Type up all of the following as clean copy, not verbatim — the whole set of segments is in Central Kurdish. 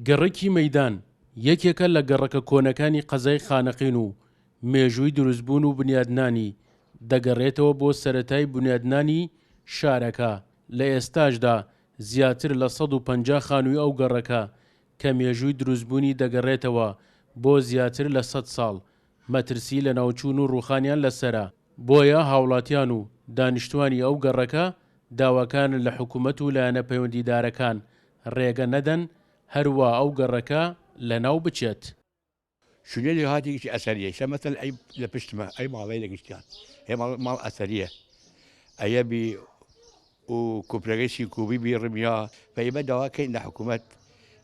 گەڕەکی مەیدان یەکێکە لە گەڕەکە کۆنەکانی قەزای خانەقین و مێژووی دروستبوون و بنیادنانی دەگەڕێتەوە بۆ سەرەتای بنیادنانی شارەکە، لە ئێستاشدا زیاتر لە 150 خانووی ئەو گەڕەکە کە مێژووی دروستبوونی دەگەڕێتەوە بۆ زیاتر لە سەد ساڵ، مەترسی لەناوچوون و ڕووخانیان لەسەرە، بۆیە هاوڵاتیان و دانیشتوانی ئەو گەڕەکە داواکارن لە حکومەت و لایەنە پەیوەندیدارەکان ڕێگە نەدەن هەروا ئەو گەڕەکە لەناو بچێت. شونێ هاتێکی ئەسەریە ئیستا مەسەلەن ئەی لە پشتمە ئەی ماڵەی لە گشتیان هێ ماڵ ماڵ ئەسەریە ئەیە بی و کوپرەگەی سیکوبی بی ڕمیا پەیمە داوا کەین لە حکوومەت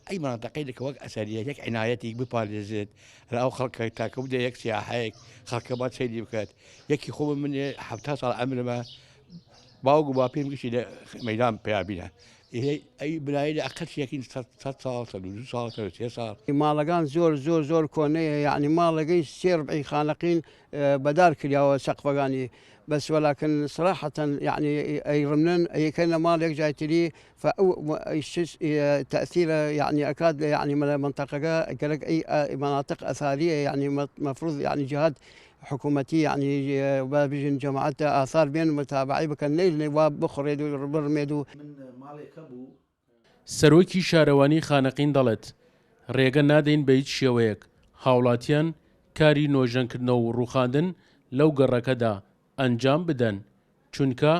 ئەی منتەقەی لە کە وەک ئەسەریە یەک عنایەتێک بپارێزێت لە ئەو خەڵکە تاکە بدە یەک سیاحەیەک خەڵکە با سەیری بکات یەکی خۆ من 70 ساڵ ئەمرمە باوک و باپیم گشتی لە مەدان پیابینە ئەی برای لە ئەقەل یەکین سەد ساڵ 102 ساڵ 103 ساڵ. ماڵەگان زۆر زۆر زۆر کۆنەیە یەعنی ماڵەگەی سێ ڕبعی خانەقین بەدار کریاوە سەقفەگانی بەس وەلاکن سراحەتەن یەعنی ئەیڕمنن ئەیکەنە ماڵ یەک جای تری فئەو تەئسیرە یەعنی ئەکات لە یەعنی مەنتەقەگە گەلەک ئەی مەناتق ئەساریە یەعنی مەفروض یەعنی جهات حکوومەتی یەعنی با بژین جەماعەت ئاسار بێن متابعەی بکەن نەیلن وا بخڕێت و بڕمێت و. سەرۆکی شارەوانی خانەقین دەڵێت، رێگە نادەین بەهیچ شێوەیەک هاوڵاتیان کاری نۆژەنکردنەوە و رووخاندن لەو گەڕەکەدا ئەنجام بدەن، چونکە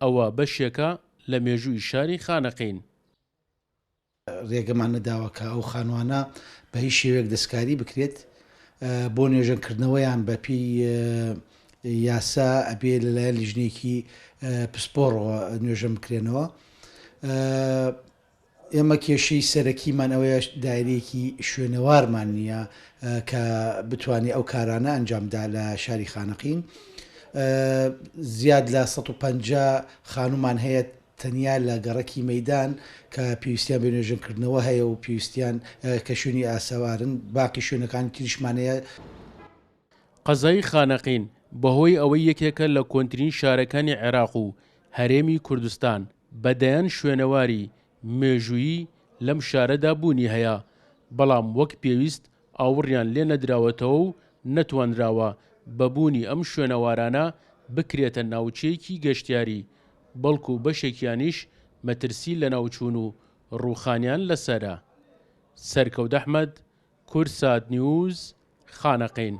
ئەوە بەشێکە لە مێژووی شاری خانەقین. رێگەمان نەداوە کە ئەو خانوانە بە هیچ شێوەیەک دەستکاری بکرێت، بۆ نۆژەنکردنەوەیان بە پێی یاسا ئەبێ لەلایەن لیژنەیەکی پسپۆڕەوە نۆژەن بکرێنەوە. ئێمە کێشەی سەرەکیمان ئەوەیە دایرەیەکی شوێنەوارمان نییە کە بتوانێ ئەو کارانە ئەنجام بدا لە شاری خانەقین. زیاد لە 150 خانوومان هەیە تەنیا لە گەڕەکی مەیدان کە پێویستیان بە نۆژەنکردنەوە هەیە و پێویستیان کە شوێنی ئاسەوارن، باقی شوێنەکانی تریشمان هەیە. قەزای خانەقین بەهۆی ئەوەی یەکێکە لە کۆنترین شارەکانی عێراق و هەرێمی کوردستان، بە دەیان شوێنەواری مێژوویی لەم شارەدا بوونی هەیە، بەڵام وەک پێویست ئاوڕیان لێ نەدراوەتەوە و نەتوانراوە بە بوونی ئەم شوێنەوارانە بکرێتە ناوچەیەکی گەشتیاری، بەڵکو بەشێکیانیش مەترسی لەناوچوون و ڕووخانیان لەسەرە. سەرکەوت ئەحمەد، کوردسات نیوز، خانەقین.